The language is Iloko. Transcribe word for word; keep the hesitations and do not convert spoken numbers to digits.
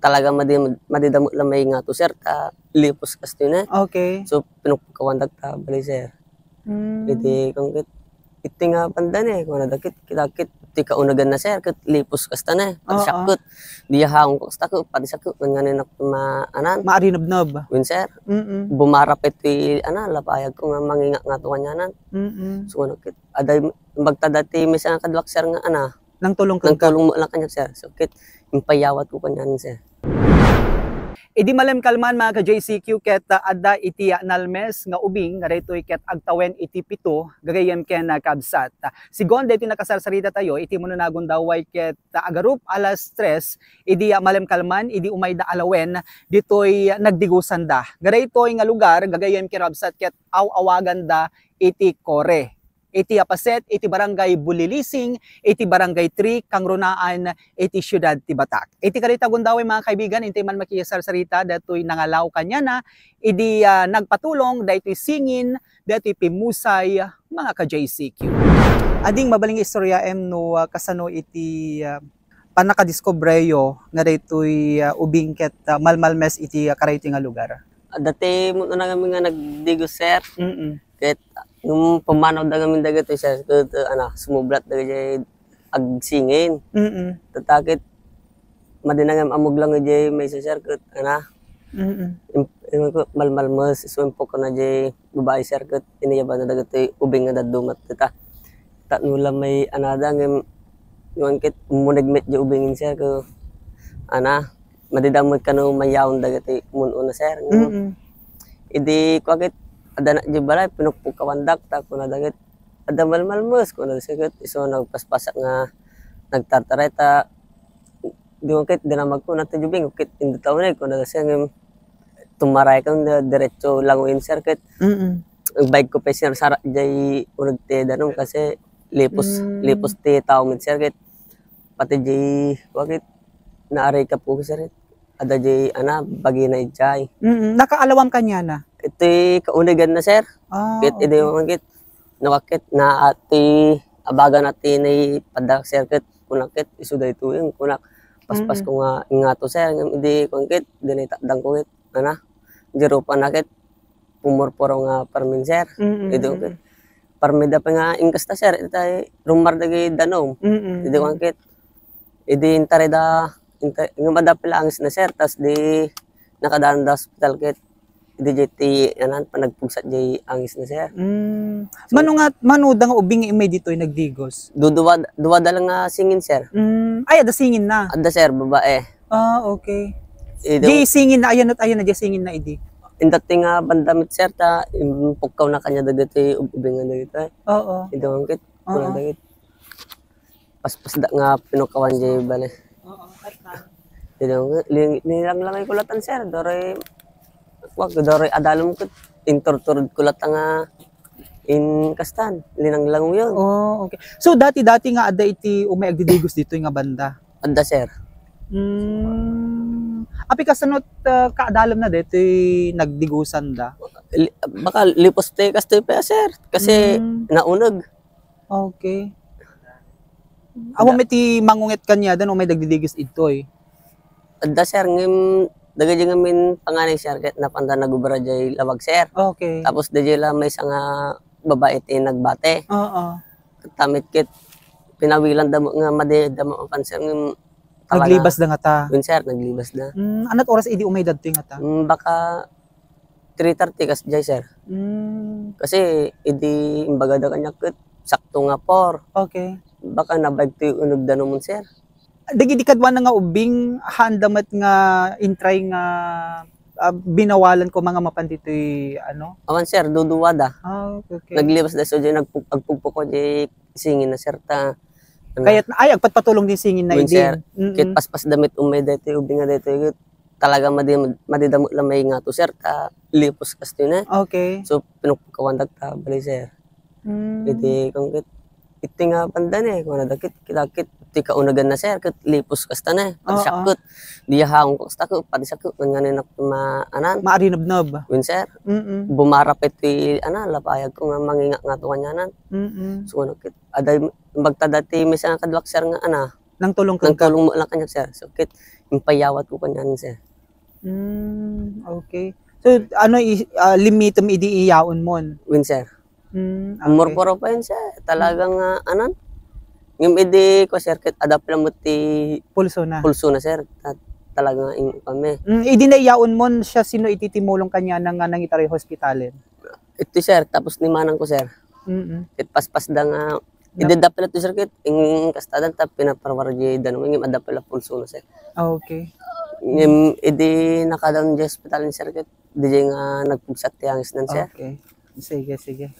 talaga madi, madida met la maingato, sir, ta lipos kastoy ne. Okay. So, pinukpukawandak ta bali, sir. Mm. Iti, kuan ket, iti nga banda ne, kuana da ket, kita ket, iti kaunagan na, sir, ket lipos kasta ne. Pati Oo. Siak ket, di ahangko kasta ket, pati siak ket, man nga ne nak ma-, anan. Maarinabnab. Wen, sir. Mm-mm. Bumarap iti, ana, lapayag ko nga manginga-, ngato kanianan. Mm-mm. So, ano ket, aday, bagta dati may nga kaduak, sir, nga, ana, nangtulong kenka? Nangtulong mo lang kaniak, sir. So, ket, impayawat ko kanian, sir. Idi malemkalman, mga ka-J C Q, ket, ah, adda iti, ah, nalmes nga ubing nga daytoy ket agtawen iti pito gagayyem ken, ah, kabsat. Sigun daytoy nakasarsarita tayo, iti umuna nga gundaway ket, ah, agarup alas tres, idi, ah, malemkalman, idi umayda alawen, ditoy nagdigusanda. Nga daytoy nga lugar, gagayyem ken kabsat ket aw-awaganda iti Cory. Iti Apaset, iti Barangay Bulilising, iti Barangay three, Kangrunaan, iti siudad ti Batac. Iti kadayta gundaway, mga kaibigan, intay man makisarsarita, daytoy nangalaw kaniana, idi, ah, nagpatulong, daytoy singin, daytoy pimmusay, mga ka-J C Q. Ading mabalin nga istoryaem no, ah, kasano iti, ah, pannakadiskobreyo nga daytoy, ah, ubing ket, ah, malmalmes iti, ah, kadaytoy nga lugar? Dati mo na kami nga nagdigos, sir. Mm. Ket nung pumanaw da ngamin dagiti, sir, ket, ah, ana, sumublat dagiti agsingin. Mm. Tatakit, madinangam amog lang iti maysa, sir, ket, ana, Mm. im-, im-, malmalmes, isu impok na di babae, sir, ket inayabana dagiti ubing nga dadduma dita. Ta no la may anada ngem, nuan ket, umuneg met di ubingin, sir, ket, ana, madidamag kano mayaon dagiti mun-una, sir. Mm. Idi, kuan ket, adda na di balay, pinukpukawandak, ta kuna dagit, adda malmalmes, kuna da, sir, ket, isu nagpaspasak nga nagtartaray, ta, di ko ket, dinamag ko, nati di ubing, ket, inda tauneg, kuna da, sir, ngem, tumaray kan, diretso languin, sir, ket, Mm. Ang bike ko pay sinarsara jay uneg ti danum kasi lipos, Mm. Lipos ti tao met, sir, ket pati jay, bakit naarikap ko, sir, ket adda jay, ana, bagina ijay. Mm, nakaalawan kaniana? Iti kaunegan na, sir. Ah, ket idi okay. Ket no, ket na ati abagan ati ni paddak, sir, ket kunak ket isu daytoy, kunak paspas Mm. Ko nga ingato, sir, ngem idi kuan ket dinay takdan ko ket, ana, jeropa na ket pumurpuro nga parmin, sir. Mm, mm, Idto, mm. Parmi da pa nga inkasta, sir, itay rumar dagiti danum. Mm, mm, Idi mm. Kuan ket, idi intari da, inta-, ngem adda pay la angis na, sir, tas di nakadaan da hospital ket, idi jay ti, anan, panagpugsa jay angis na, sir. Mm. So, mano nga, mano da nga ubing nga immay ditoy nagdigos? Duduwa, duwa da lang nga singin, sir. Mm. Ay, adda singin na? Adda, sir, babae. Ah, okay. Ido. Di singin na, ayan at ayan na, di singin na idi. Inda ti nga banda met, sir, ta impukkaw na kaniana dagiti ub-, ubing nga dagiti. Oo. Ido ang kit, Oo. Kuna dagit. Paspas da nga pinukawan di bale. Oo, kat na. Ido nga, ling-, linanglang ay kulatan, sir. Doroy, wag, doroy adalom ket, inturturod kulatan nga, in kastan, linanglang yun. Oh, okay. So, dati-dati nga adda iti umay agdidigos ditoy nga banda? Adda, sir. Mm. Apay kasano, ah, kaadalem na daytoy nagdigosan da? Li-, baka lipos ti kastoy pa, sir. Kasi Mm. nauneg. Okay. Awan Da- met ti mangunget kaniada no may dagdidigos idtoy? Adda, sir, ngem dagiti ngamin panganay, sir, ket napanda nagubra jay lawag, sir. Okay. Tapos dagiti la maysa nga babae ti nagbati. Oo. Ket ta met ket pinawilan da mo nga madi da mo panser ngem talaga. Naglibas da ngata? Wen, sir, naglibas da. Mm, anat oras idi umay dadtoy ngata? Mm, baka three thirty kas jay, sir. Mm. Kasi idi imbaga da kaniak ket sakto nga four. Okay. Baka nabayag ti uneg da numon, sir. Dagidi kaduana nga ubbing, haanda met nga intray nga, ah, binawalan ko nga mapan ditoy, ano? Awan, sir, duduwa da. Ah, okay. Naglibas da, so, di nagpug-, agpugpok ko, di singin na, sir, ta, ano. Kayat na, ay, agpatpatulong din singin na Wen, idi. Sir, Mm-mm. Ket paspas da met umay daytoy ubbing nga daytoy, ket talaga madi, madi da met la maingato, sir, ta lipos kastoy na. Okay. So, pinukpukawan da ta bali, sir. Mm. Iti, kung ket, iti nga banda ne, kuna da ket, kita ket, iti kaunagan na, sir, ket lipos kasta ne. Pati Oo. Siak ket, di ahangko kasta ket, pati siak ket, man nga ne nak ma-, anan. Maarinabnab. Wen, sir. Mm-mm. Bumarap iti, ana, lapayag ko nga manginga-, ngato kanianan. Mm-mm. So, ano ket, aday, bagta dati maysa nga kaduak, sir, nga, ana, Nangtulong kenka? Nangtulong mo lang kaniak, sir. So, ket, Impayawatko kanian, sir. Mm, okay. So, ano, i- ah, limitem idi iyaonmon? Wen, sir. Mm, More okay. puro pa yun, sir. Talagang, ah, anan? Ngem idi ko, sir, ket adda pay lamet ti Pulso na. Pulso na, sir. Ta- talaga nga ing kami. Mm, idi naiyaonmon siya, sino iti timulong kaniana nga nangitaray hospitalen? Ito, sir, tapos ni manang ko, sir. Mm. Ket paspasda nga, idi adda pay lamet to, sir, ket ing kastadan ta pinaparwardiyadan, ngem adda pay la Pulso na, sir. Okay. Ngem idi nakadaon di hospital ni, sir, ket diay nga nagpugsat ti angisnan, sir. Okay. Sige, sige.